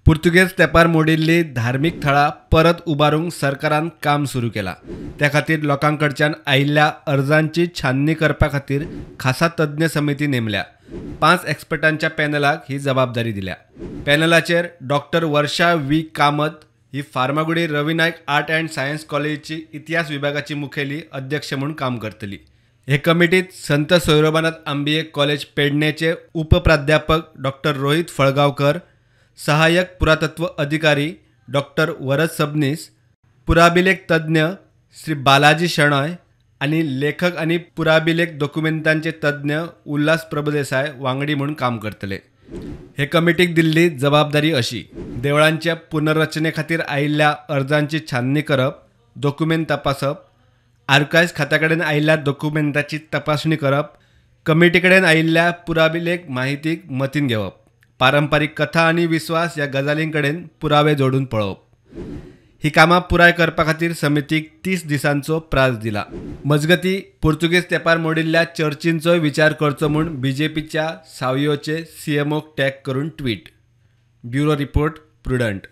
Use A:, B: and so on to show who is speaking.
A: पुर्तुगेज तेंपार मोडिल्ली धार्मीक थळां परत उबारूंक सरकारान काम सुरू केलां. त्या खातीर लोकां कडच्यान आयिल्ल्या अर्जांची छाननी करपा खातीर खासा तज्ञ समिती नेमल्या. 5 एक्सपर्टांच्या पॅनलाक ही जबाबदारी दिल्या. पॅनलाचेर doctor Varsha V Kamat he Farmagudi Ravi Naik art and science कॉलेजीची इतिहास विभागाची मुखेली अध्यक्ष म्हूण काम करतली. हे कमिटीत संत सोयरोबानाथ आंबिये कॉलेज पेडणेचे उपप्राध्यापक डॉक्टर रोहित फळगांवकर, सहाय्यक पुरातत्व अधिकारी डॉक्टर वरद सबनीस, पुराभिलेख तज्ञ श्री बालाजी शणॉय आनी लेखक आनी पुराभिलेख दोकुमेंतांचे तज्ञ उल्हास प्रभुदेसाय वांगडी म्हूण काम करतले. हे कमिटीक दिल्ली जबाबदारी अशी: देवळांच्या पुनर्रचने खातीर आयिल्ल्या अर्जांची छाननी करप, दोकुमेंत तपासप, आर्कायव्स खात्या कडेन आयिल्ल्या दोकुमेंताची तपासणी करप, कमिटी कडेन आयिल्ल्या पुराभिलेख माहितीक मतीन घेवप, पारंपारीक कथा आनी विस्वास ह्या गजालीं कडेन पुरावे जोडून पळोवप. ही कामां पुराय करपा खातीर समितीक 30 दिसांचो प्रास दिला. मजगती, पुर्तुगेज तेंपार मोडिल्ल्या चर्चींचोय विचार करचो म्हूण बीजेपीच्या सावयोचे सीएमओक टॅग करून ट्वीट. Bureau report, Prudent.